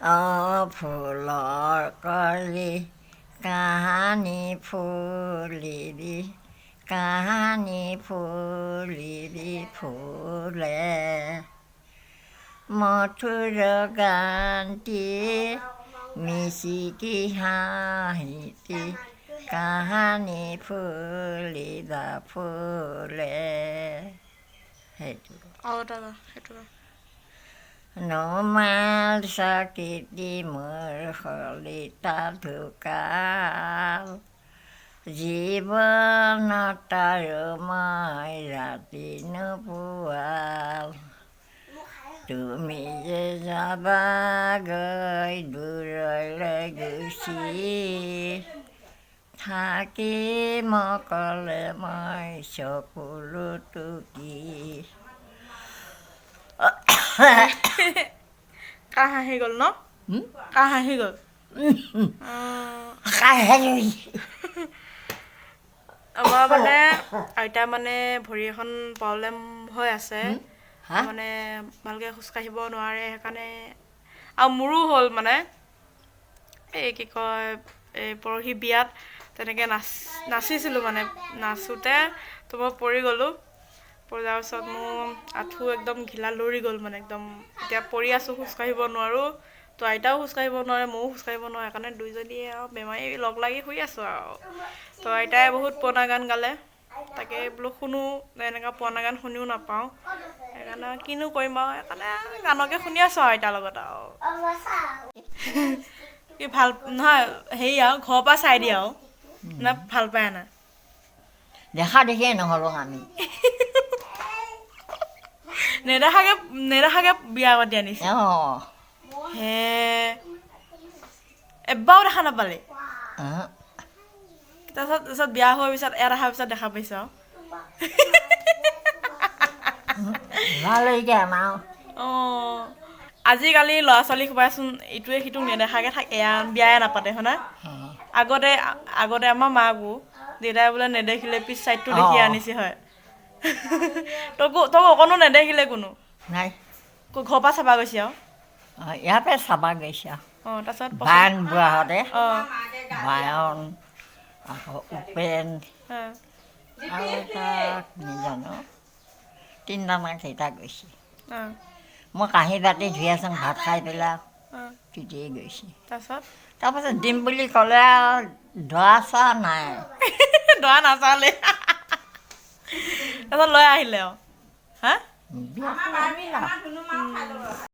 অ ফুলৰ কলি কাহানি ফুলিবি, কাহানি ফুলিবি ফুলে, মধুৰ গানটি মিচিকি হাঁহিটি কাহানি ফুলিবা ফুলে। সেইটো। আৰু এটা গা, সেইটো গা। নোমাল চাকিটি মোৰ শলিতা ঢুকাল, জীৱনত আৰু মই ৰাতি নুপুৱাল। তুমি যে যাবাগৈ দূৰলৈ গুচি, থাকিম অকলে মই চকুলো টুকি। কাহ আহি গ'ল ন? কাহ আহি গ'ল। আমাৰ মানে আইতা মানে ভৰি এখন প্ৰব্লেম হৈ আছে, মানে ভালকৈ খোজকাঢ়িব নোৱাৰে, সেইকাৰণে। আৰু মোৰো হ'ল মানে এই কি কয়, এই পৰহি বিয়াত তেনেকৈ নাচিছিলোঁ, মানে নাচোঁতে তো মই পৰি গ'লোঁ। পৰি যোৱাৰ পিছত মোৰ আঁঠু একদম ঘিলা লৰি গ'ল, মানে একদম এতিয়া পৰি আছোঁ, খোজকাঢ়িব নোৱাৰোঁ। তো আইতাও খোজকাঢ়িব নোৱাৰে, ময়ো খোজকাঢ়িব নোৱাৰোঁ, সেইকাৰণে দুইজনীয়ে আৰু বেমাৰী লগ লাগি শুই আছোঁ আৰু। তো আইতাই বহুত পুৰণা গান গালে, তাকে বোলো শুনো, এনেকুৱা পুৰণা গান শুনিও নাপাওঁ, সেইকাৰণে কিনো কৰিম আৰু, সেইকাৰণে গানকে শুনি আছোঁ আৰু আইতাৰ লগত। আৰু কি ভাল নহয় হেৰি আৰু ঘৰৰ পৰা চাই দিয়ে আৰু না ভাল পায় না? দেখা দেখিয়ে নহ'লো আমি। নেদেখাকে নেদেখাকে বিয়া পাতি আনিছে? অঁ। হে, এবাৰো দেখা নাপালে? তাৰপিছত বিয়া হোৱাৰ পিছত ইয়াত অহাৰ পিছত দেখা পাইছ? অঁ। আজিকালি ল'ৰা ছোৱালী সোপাইচোন ইটোৱে সিটোক নেদেখাকে থাক, এয়া বিয়াই নাপাতে হয়নে? আগতে আগতে আমাৰ মাকো দেউতাই বোলে নেদেখিলে পিছ চাইডটো দেখি আনিছে হয়। তকো তক অকণো নেদেখিলে কোনো? নাই। ঘৰৰ পৰা চাবা গৈছে আৰু? ইয়াৰ পৰা চাবা গৈছে। অঁ, তাৰপিছত? বায়ন বুঢ়াহঁতে, বায়ন আকৌ উপেন আৰু এটা নাজানো, তিনিটামান কেইটা গৈছে। মই কাঁহী বাতি ধুই আছোঁ ভাত খাই পেলাই, তেতিয়াই গৈছে। তাৰপাছত দিম বুলি ক'লে আৰু দৰা চৰা নাই। দৰা নাচালে, তাৰপিছত লৈ আহিলে আৰু। হা,